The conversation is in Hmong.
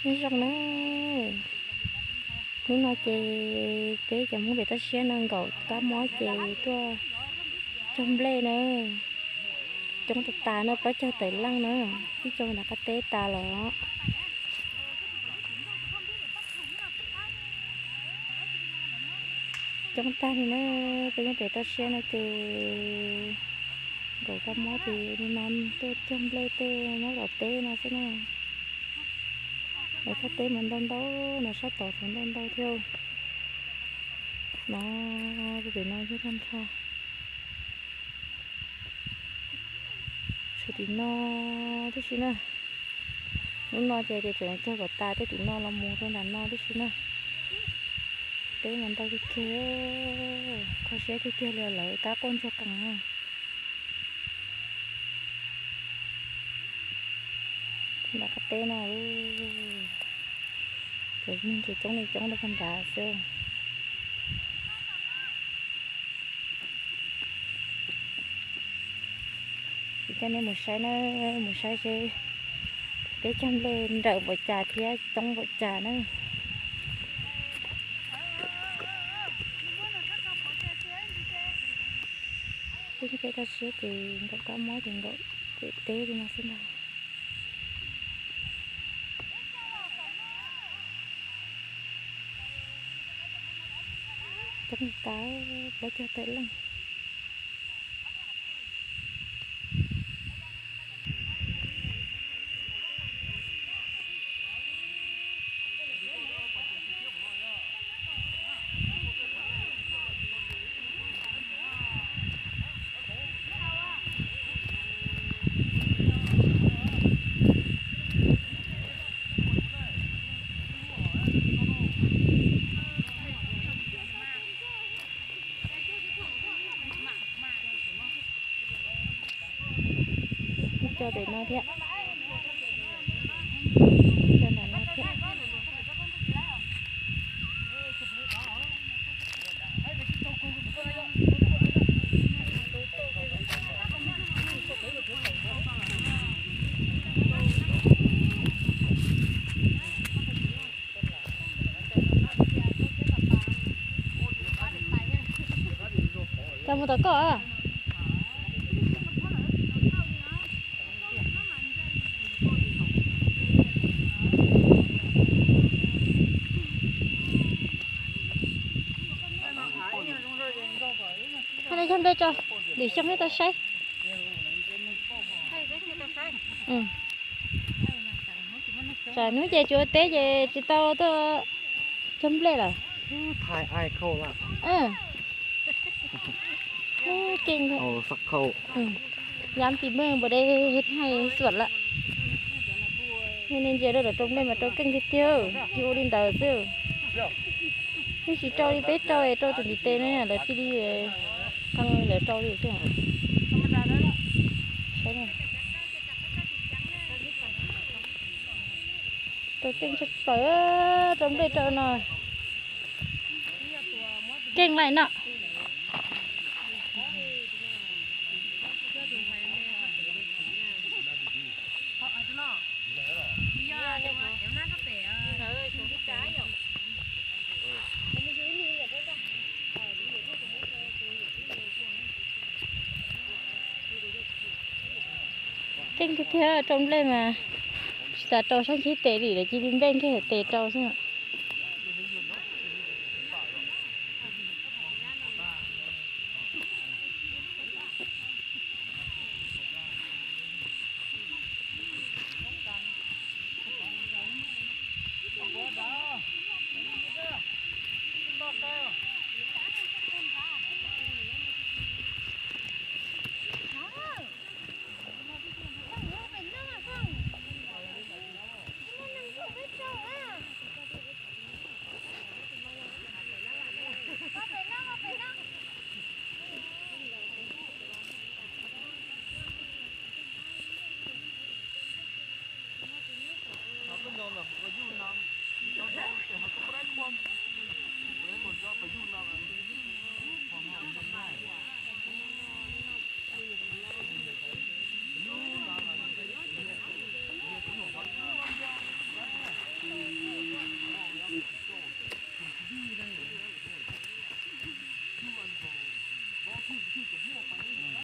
Nyob zoo na, hnub no ces peb cov Hmoob pem toj siab no nkaum kab mob ces tuaj cog nplej na. Coob tas tas na, plaub caug tawm leej na, twb cog nram qab teb tas los. Coob tag li na, peb Hmoob pem toj siab no ces nkaum kab mob ces li no tuaj cog nplej tej nyob tom teb no xwb na. Lawv thaj teb mas ntau ntau no, sab tod tseem ntau ntau thiab. No, pem no yog tag nrho. Tshuav tim no tib si na. Hnub no ces tias tseem cog kom tas tej tim no los mus rau nram no tib si na. Teb mas ntau kawg kiag, kho siab tiag tiag li lawv kab quaj ntsuag qees na. Nram qab teb no, cov neeg ces coob li coob rau puag nrad xwb. Ces coj nej mus saib na, mus saib seb peb cog nplej nrawm npaum cas thiab coob npaum cas na. Peb toj siab ces nkaum kab mob ces nkaum pem teb li no xwb ntag. Coob tas, plaub caug tawm leej. Cog pem no thiab, cog nram no thiab. Cov mus tom koj. Hais no cog nplej tso, lwm xyoo peb tau saib. Tsam hnub ces tsuav teb ces tsis tau tuaj cog nplej lawm. Yam tim meej npaum dej hais xuam lawm. Nej ntsia rau lawv rau nplej mas rau keej tiag tiag, cia ua li ntawd xwb. Yeej tsis rau li peb rau, rau tus ntiv tes no lawv cia li qee lawv rau li xwb. Rau keej tshaj plaws, rau nplej rau no keej laij no. Keej tiag tiag, rau nplej mas tsis tas rau sab ntsib tes li lawm, cia li npej nkaus tes rau xwb.